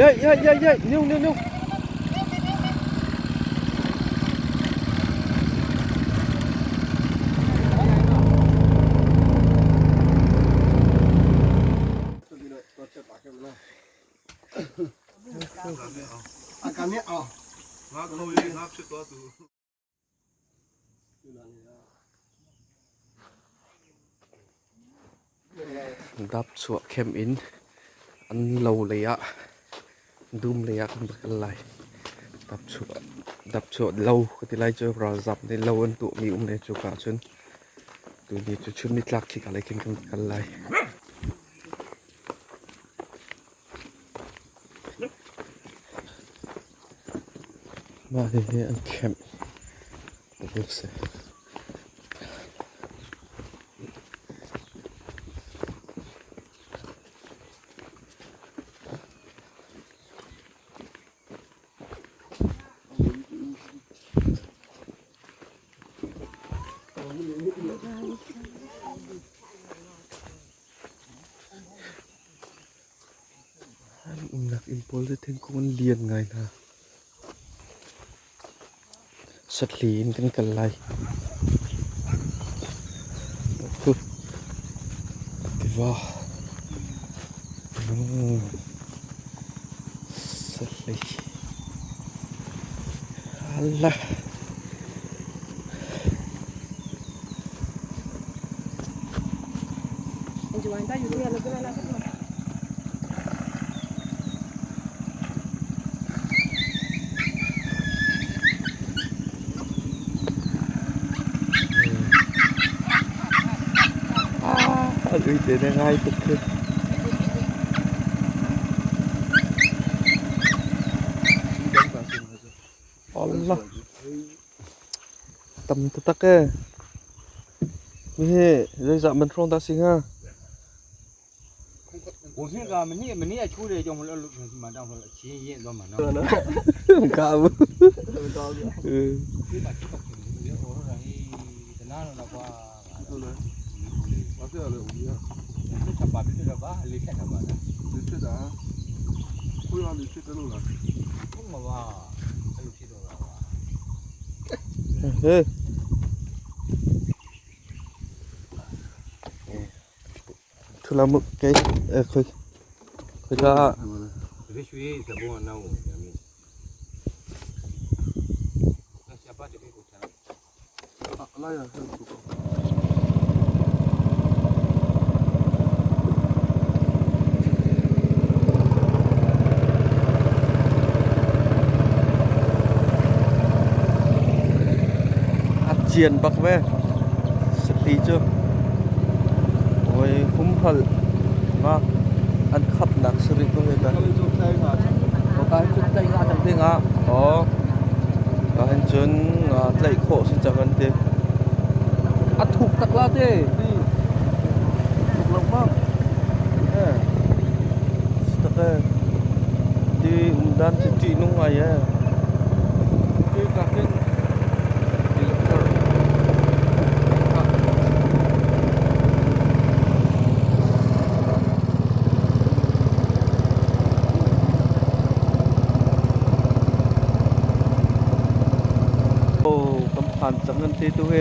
Yay yay yay yay niu niu niu. Dap chuah khem in an lo lei ah dum lei ah kan va kal lai. Dap chuah lo ka ti lai cu ralzam nih lo an tuahmi um le cuka ahcun tuni cu chun nitlak khika lei khin kan va kal lai. Mah hihi an khemh a si. An umnak inn pawl cu thingkung an lian ngai hna. Satli in kan kal lai. Tiva. Satli. Allah. An uite na ngai tuk khi. Allah. Tam taktak ee. Hihi zeizah man hrawng dah si hnga? Ka bu. Thulam kei khoi khoika A cian bak ve. Sati cu oi humhal ma an khapnak sari ko he ta. Ka hin cun tlaih nga cang te nga. Oh. Ka hin cun nga tlaih khawh si cang an ti. A thuk tak la te. Thuk lo bang. Eh. Tak eh. Ti umdan cu ṭih nung ngai eh. Ti ka hin Kan phan cang an ti tu hi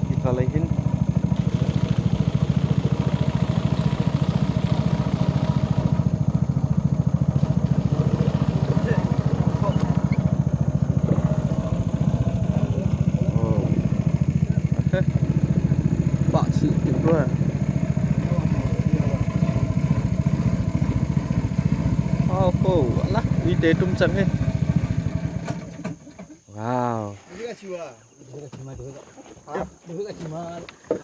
hika lei hin. Pah chih ti rua. Oh, oh, alah, uite tum cang hi. Wow.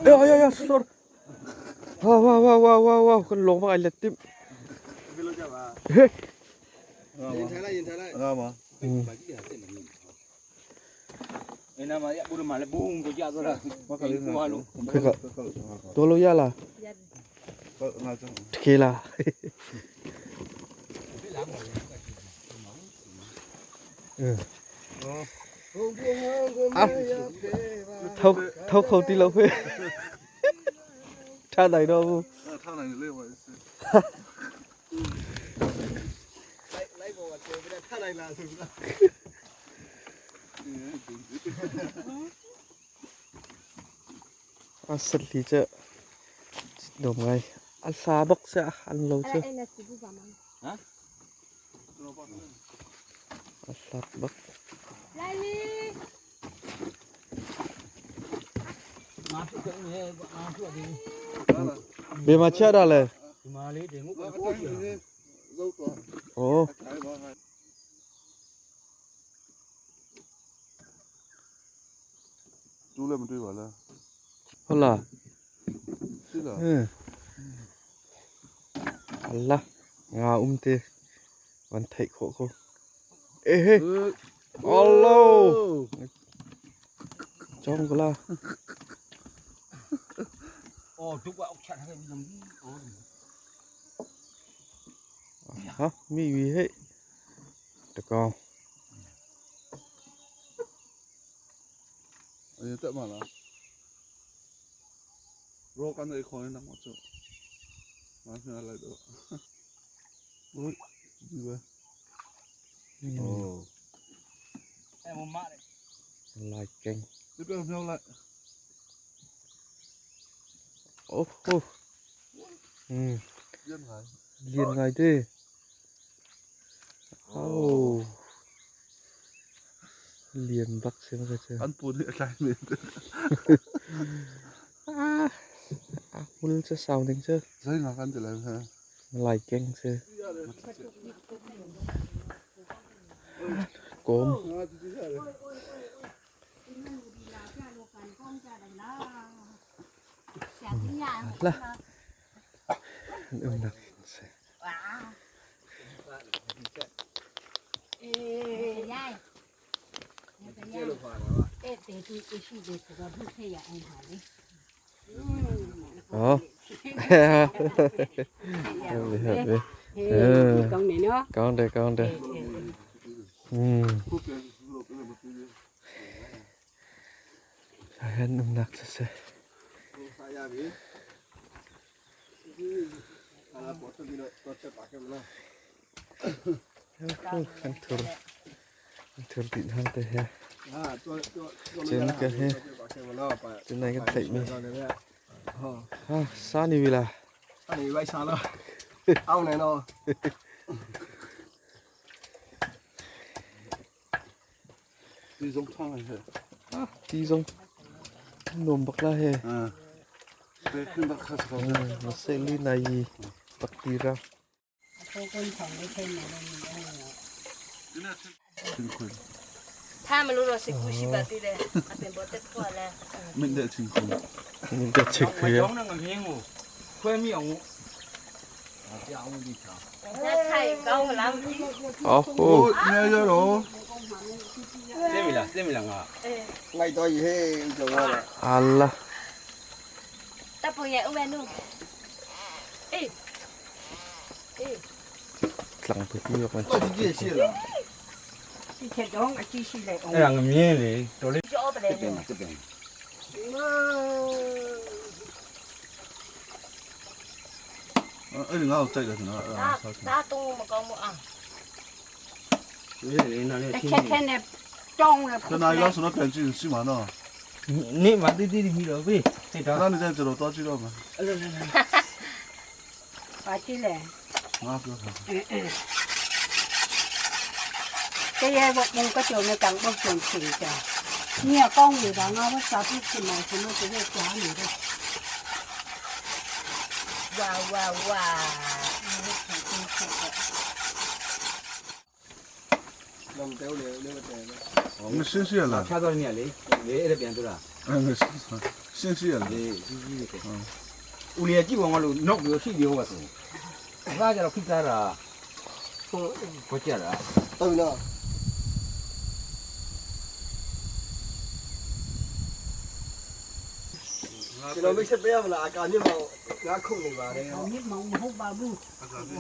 Ya, ya, ya, sorry. Wow, wow, wow, wow, wow, wow, kan lawng bak ai let tim. Hey. Tolo ya la. Thke la. Thau thau kho ti lo he. Tha dai do bu. A satli cu dawm ngai. A hla bak si an lo cu. A hlat bak. Bema chia dah le? Oh. ကျိုးလည်းမတွေ့ပါလား ဟုတ်လား ရှိလား ဟင်းအလာငါဥမ်တေဝန်ထိုက်ခိုခိုအေးဟေးအလောကြောင်းကလာ အော်ဒုက္ခအောက်ချက်ထားခဲ့ပြီအော် ဟာမိပြီဟဲ့တကောင် အရင်တက်မလားရောကန်နေခေါင်းနေမှာချောမဆင်းလိုက်တော့ဟုတ်ဒီပဲ အိုးအဲ့မမလေး လိုက်ကင်း ဒီပြောမြောက်လိုက် အိုးဟိုးอืม ပြန်လာ လျင်လိုက်တဲ့โอ้เลียนบักเสียมันก็เจอ အန်ပူနေလိုက်နေ အာအမူလချဆောင်းတင်ချ ဇိုင်းငါကန်တယ်လဲဟဲ့ လိုက်ကင်းချကိုမ ငါဒီရတယ် လာအုံနာစေ အဲ့တေသူအရှိတယ်ဆိုတော့သူဆက်ရအောင်ပါလေ ဟောဟုတ်ပြီဟုတ်ပြီ ဟေးကောင်းနေနော် ကောင်းတယ်ကောင်းတယ်อืม ခုပြန်လို့ပြန်မပြေ ဟန်နုံนักเส ဆာရပြီအာပေါ်တော့ဒီတော့ချက်ပါခဲ့မလား อันทุรอันทุรดิทังเตฮะ ဟာတော့တော့ပါခဲ့မလားပါ ကျန်နေကထိုက်မီ ဟော ဟာစာနေပြီလား အဲ့ဒီဝိုက်စားတော့အောင်းနေတော့ ဒီဆုံးထားလိုက်ဟဲ့ အာတီဆုံးနုံบักလာဟဲ အာဘယ်ခွန်းခါစကော မဆယ်လီနိုင်ปักตีรา ကိုကုန်းဆောင်လေးထဲမှာလည်းနေအောင် ချင်းခွန်း 他们如果是古西巴对的，阿边不得破了。 မင်းတဲ့ချင်းခွန်း နင်ကချက်ခွေ ကျောင်းနဲ့ငမြင်းကိုခွဲမိအောင်ကြောင်းဒီချာ 那菜高了， အော်ဟို ဟိုညရတော့ စင်းမလားစင်းမလားငါ လိုက်တော့ဟေးကျော်တော့ အာလာ 大半夜我们弄。哎，哎， หลังไปที่แบบมัน တော့ဒီကြည့်ရှိလား ဒီချက်တော့အကြည့်ရှိလိုက်အောင် အဲ့ဒါငမြင်းလေတော်လေး 就熬不来了。 တက်တယ် အဲ့ဒီငါ့ကိုကြိုက်တယ်ကျွန်တော်အဲ့ဒါ 那 ဆောက် 那东没搞么啊？ လေနားလေး တစ်ချက်ချက်နဲ့တောင်းလဲ တနားလောက်ဆိုတော့ပြန်ကြည့်ရှိမှာနော် နေမတိတိပြီးတော့ပြီစိတ်ထား ဒါနဲ့ကျွန်တော်တော့ကြည့်တော့မှာ ပါကြည့်လေ ငါပြောတာ တရေကဘုံကကြောနဲ့တောင်ပုတ်ကြုံချင်ကြ你也讲你吧，我啥子吃嘛，什么这个加你的。哇哇哇！ လုံးတဲလေလေတဲလေ ငါရှင်းရှင်းလား ဖြားတော့နေလေလေအဲ့ဒါပြန်တို့လား အဲ့ငါရှင်းရှင်းရှင်းလား လေကြီးကြီးလေဦးလေးကြည့်ပေါ်ငါလို့နောက်ပြီးရှိသေးဟုတ်ပါဆိုဒါကြတော့ဖိသားတာ ဟုတ် ဘောကြတာ တော်ပြီနော်ကျွန်တော်မိတ်ဆက်ပေးရမလားအကာမြင့်မောင်ငါခုတ်နေပါတယ် မြစ်မောင်မဟုတ်ပါဘူး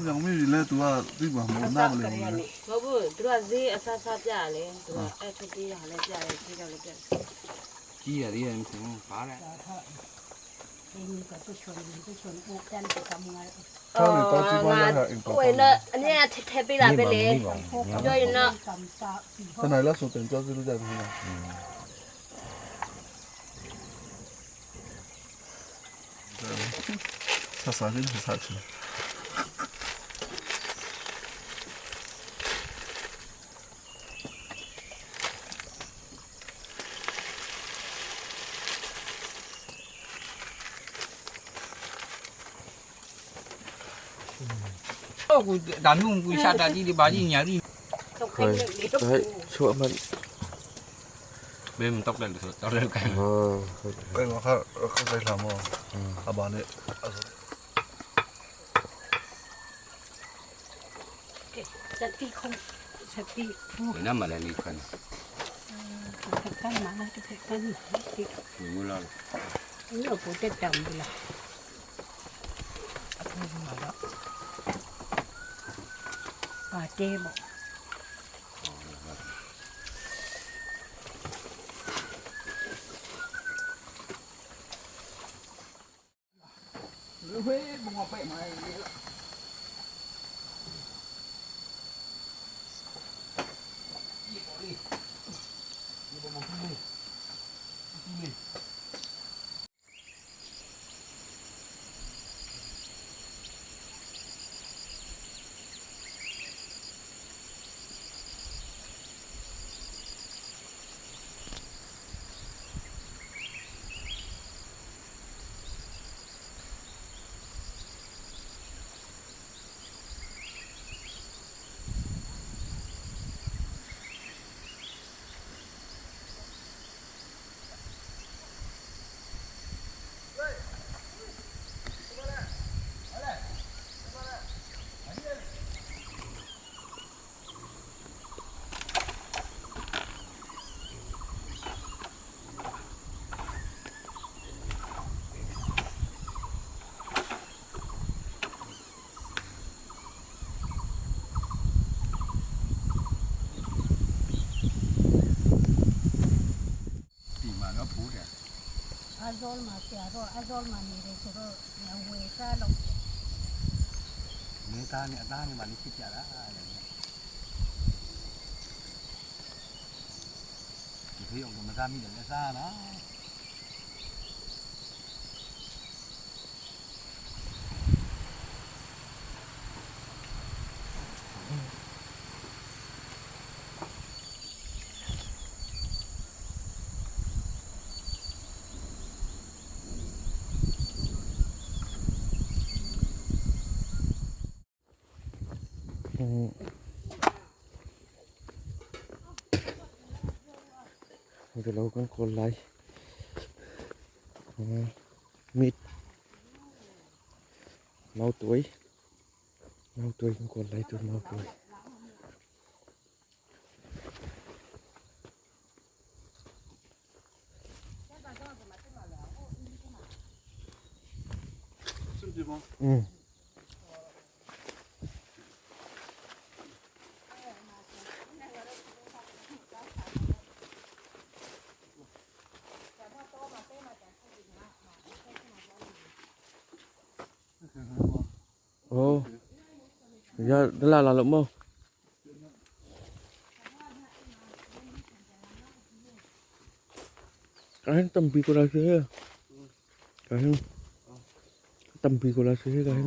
ညောင်မီလည်း तू ကသိမှာမနာမလဲ 不不，这个是啥啥ပြ嘞？这个哎，出去下来ပြ嘞，这个来ပြ。 ကြီးရသေးတယ်မထင်ဘူးဘာလဲ ဝေနော်အနေကထည့်ပေးလာပဲလေပြောရင်တော့ တနိုင်လားဆိုတင်ကြောက်ကြည့်လို့ကြတယ်ဟုတ်လားဆာဆာလေးဆာချင် ကိုဒါမျိုးကိုရှာတာကြီးဒီပါကြီးညာကြီး ဟဲ့ချွတ်မ ဘယ်မတော့တယ်ဆိုတော့တယ်ကဲ ဟုတ် အဲ့တော့ခါခါဆိုင်လာမောအဘာနဲ့ စတိခုစတိခု နမလည်းလေးခွန်း ကမ်းမာတကမ်းဒီ ဘူးလား ညပိုတက်တမ်ဘူးလားအခုမှာတော့ပါတဲပေါ့ ဝေးဘုံပဲ့မှာ ဒီမှာတော့ဖူးတယ် အဇောမှာဆရာတော့အဇောမှာနေတယ်ဆိုတော့ဝေစားလို့ နေသားနဲ့အသားနဲ့မှလည်းဖြစ်ကြတာတဲ့ဒီဖေးအောင်မစားမိတယ်လည်းစားလား ဒီလောကန်ခေါ်လိုက်မစ်မောက်တွေးမောက်တွေးခေါ်လိုက်တူမောက်တွေး စင်ဒီမော อืมโอ้ยาดลาลาลม cái tầm pi của là thế cái tầm pi của là thế cái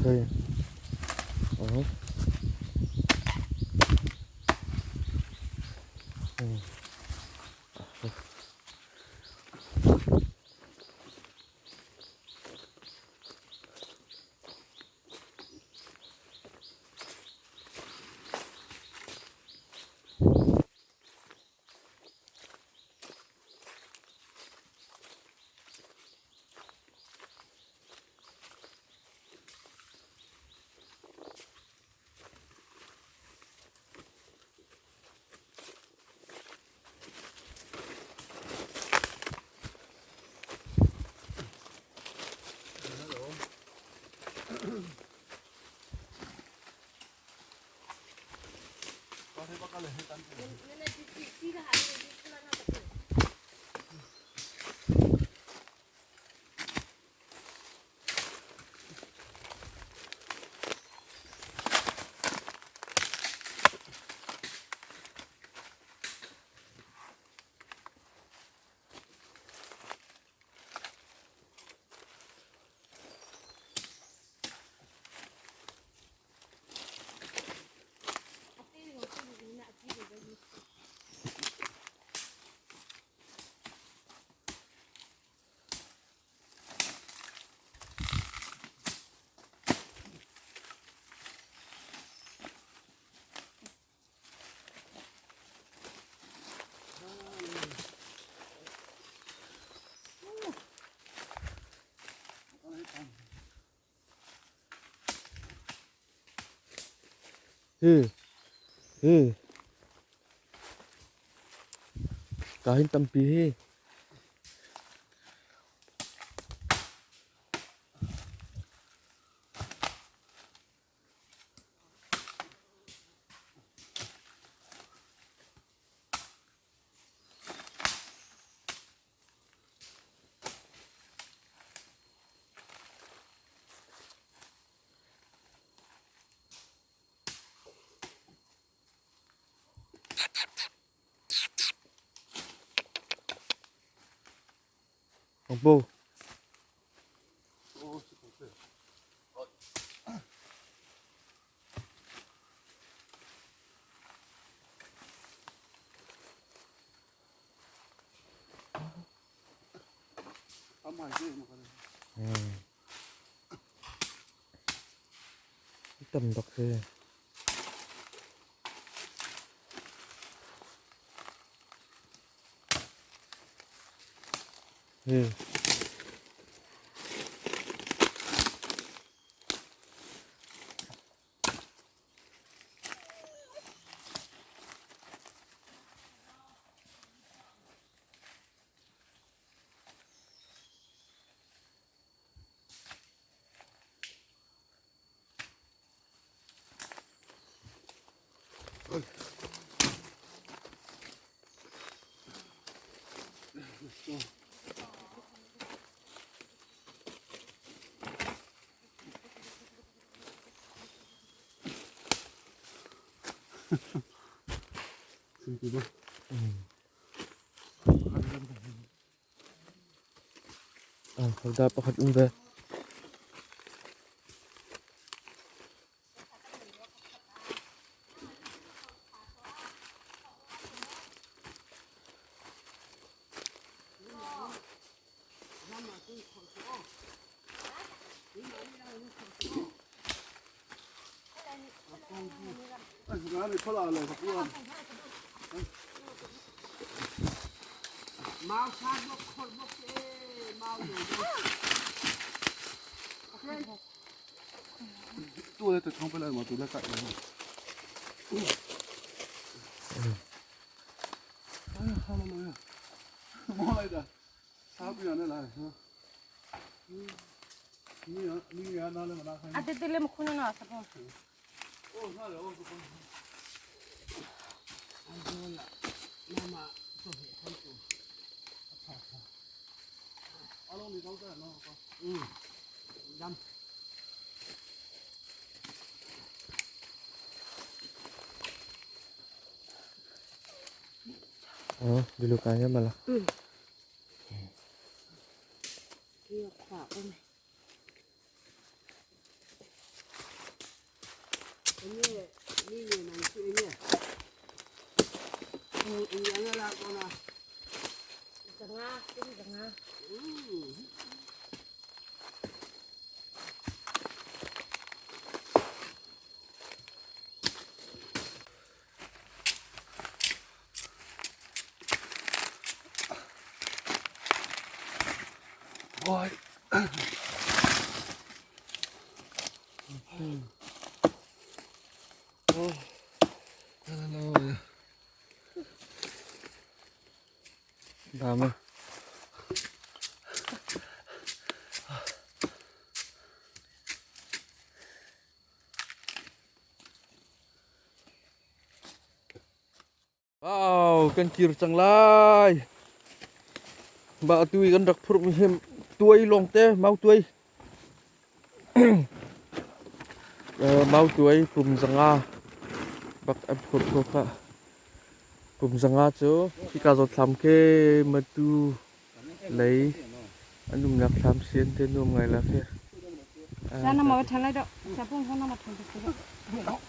Hey. Oh. Hi. Hi. Ka hin tampi hi. Bo. Tam bak si. Hi. Hodah pakhat um ve. Oh, dulu kaya malah. ပို့မယ် 你你能去呢？嗯，你那拉过呢？ စငါးဒီစငါး 嗯。 Ôi. Dami. Wow, kan kir cang lai. Ba tui kan rak phurh mi hem tuai long te mau tuai. Mau tuai pum zanga bak an phurh ko kha. Pum zanga cu hika zawt thlam ke matu lei an umnak thlam sian te nuam ngai la khi. ဆာနမထန်လိုက်တော့စပုံဖုန်းနမထန်တော့